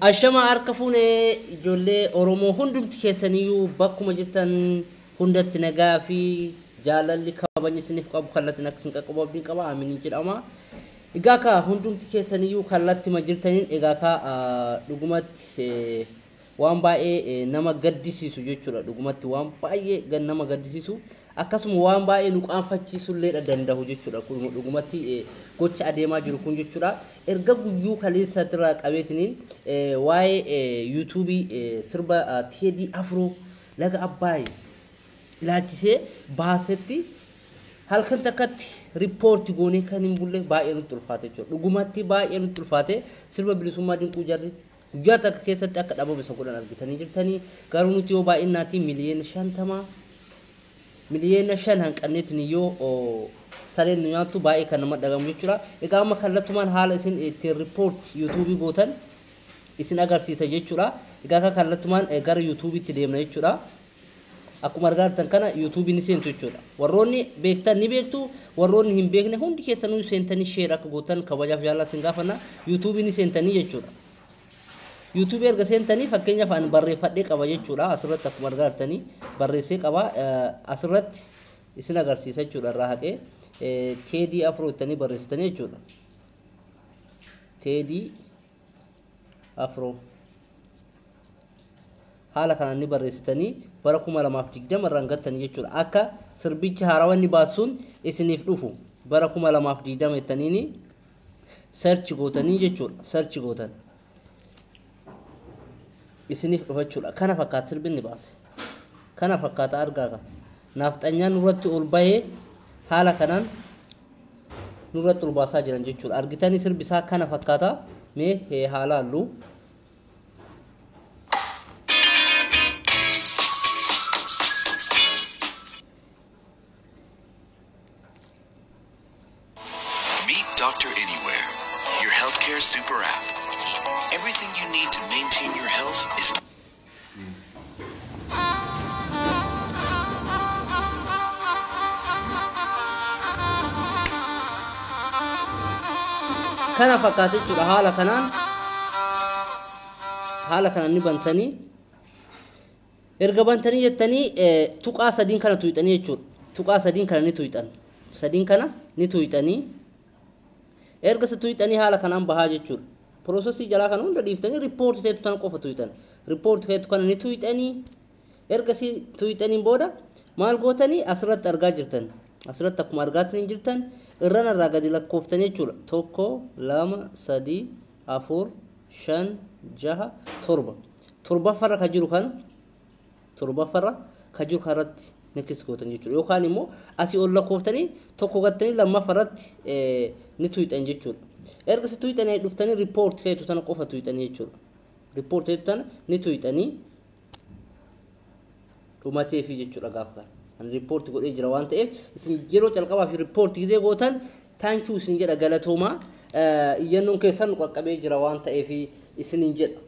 Ashama harka fuunee ijoollee Oromoo hundumti keessaniyyuu bakkuma jirtan hundatti nagaa fi jaalalli kabajni isiniif qabu kallattiin akka isin qaqqabu abdiin qaba aminiin jedhama. Egaa ka hundumti keessaniyyuu kallattima jirtaniin egaa ka dhugumatti waan baay'ee nama gaddisiisu jechuudha, dhugumatti waan baay'ee nama gaddisiisu akkasuma waan baay'ee nu qaanfachiisullee danda'u jechuudha. Dhugumatti gocha adeemaa jiru kun jechuudha. Erga guyyuu kaleessatirraa qabeetiniin waa'ee yuutuubii sirba Teedii Afroo laga Abbaay ilaalchisee baasetti halkan takkatti riippoorti goonee kan hin bulle baay'ee nutti ulfaate jechuudha. Dhugumatti baay'ee nutti ulfaate. Sirba bilisummaa dinquu jarri guyyaa takka keessatti akka dhabame isa godhan argitanii jirtanii. Garuu nuti yoo baay'inaatiin miliyoona 50, miliyoona 5 hanqanneetiin yoo sareen nu nyaattu baay'ee kan nama dhagamu jechuudha. Egaa amma kallattumaan haala isin ittiin report yuutuubii gootan isin agarsiisa jechuudha. Egaa akka kallattumaan gara yuutuubiitti deemna jechuudha. Akkuma argaa jirtan kana yuutuubii ni seentu jechuudha. Warroonni beektan ni beektu, warroonni hin beekne hundi keessanuu seentanii share akka gootan kabajaaf jaalala isin gaafanna. Yuutuubii ni seentanii jechuudha. Yuutuubii erga seentanii, fakkeenyaaf ani barreeffadhee qaba jechuudha. Asirratti akkuma argaa jirtanii barreessee qaba. Asirratti isin agarsiisa jechuudha irraa haqee. Teedii Afroo jettanii barreessitanii jechuudha. Teedii Afroo. Haala kanaan ni barreessitanii bara 2020 irraan gattanii jechuudha. Akka sirbichi haarawaa inni baasuun isiniif dhufu bara 2020 jettaniini search gootanii jechuudha. Search gootan. Isiniif dhufa jechuudha. Kana fakkaata sirbi inni baase. Kana fakkaata argaa ka. Naafxanyaan nurratti ol bahee haala kanaan nurratti ol baasaa jiran jechuudha. Argitanii, sirbi isaa kana fakkaata. Mee haa laallu. Meet Dr. Anywhere, your healthcare super app. Everything you need to maintain your health is Kana fakkaata jechuudha. Haala kanaan ni bantanii. Erga bantanii jettanii tuqaa sadiin kana tuyxanii jechuudha. Tuqaa sadiin kana ni tuyxan. Sadiin kana ni tuyxanii. Erga isa tuyxanii haala kanaan bahaa jechuudha. Processii jalaa kana hunda dhiiftanii report ta'etu kana qofa tuyxan. Report ta'etu kana ni tuyxanii. Erga si tuyxaniin booda maal gootanii? Asirratti argaa jirtan. Asirratti akkuma argaatanii jirtan irrana irraa gadi lakkooftanii jechuudha. Tokko, lama, sadii, afur, shan, jaha, torba. Torbaffarra kan jiru kana, torbaffarra kan jiru kanarratti next gootan jechuudha. Yookaan immoo asii ol lakkooftanii tokko gattanii lammaffarratti ni tuyxan jechuudha. Erga si tuyxanii dhuftanii report keetu tana qofa tuyxanii jechuudha. Report keetu tana ni tuyxanii dhumateefi jechuudha gaafa kana. Ani report godhee jira waan ta'eef, isin yeroo calqabaa fi report gizee gootan thank you isin jedha, galatoomaa, iyyannoon keessan nu qaqqabee jira waan ta'eef isinin jedha.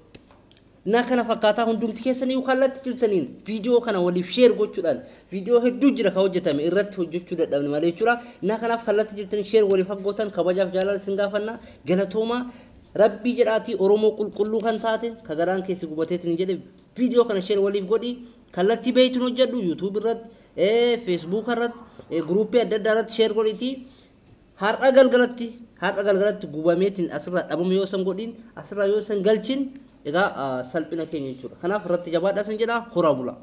Na kana fakkaataa hundumti keessanii kallattii jirtaniin viidiyoo kana waliif share gochuudhaan, viidiyoo hedduu jira ka hojjetame, irratti hojjechuu dadhabne malee jechuudha. Na kanaaf kallattii jirtanii share waliif gootan kabajaaf jaalala isin gaafanna. Galatoomaa. Rabbii jedhaatii Oromoo qulqulluu kan taate ka garaan keessi gubateetiin jedhe viidiyoo kana share waliif godhi. Kallattii beeytuun hojjedhu, yuutuub irratti, feesbuuk irratti, guruuppii adda addaa irratti share godhiitii har'a galgalatti gubameetiin asirraa dhabame yoo san godhin, asirraa yoo san galchin, egaa salphina keenya jechuudha. Kanaaf irratti jabaadhaa san jedha, horaa bula.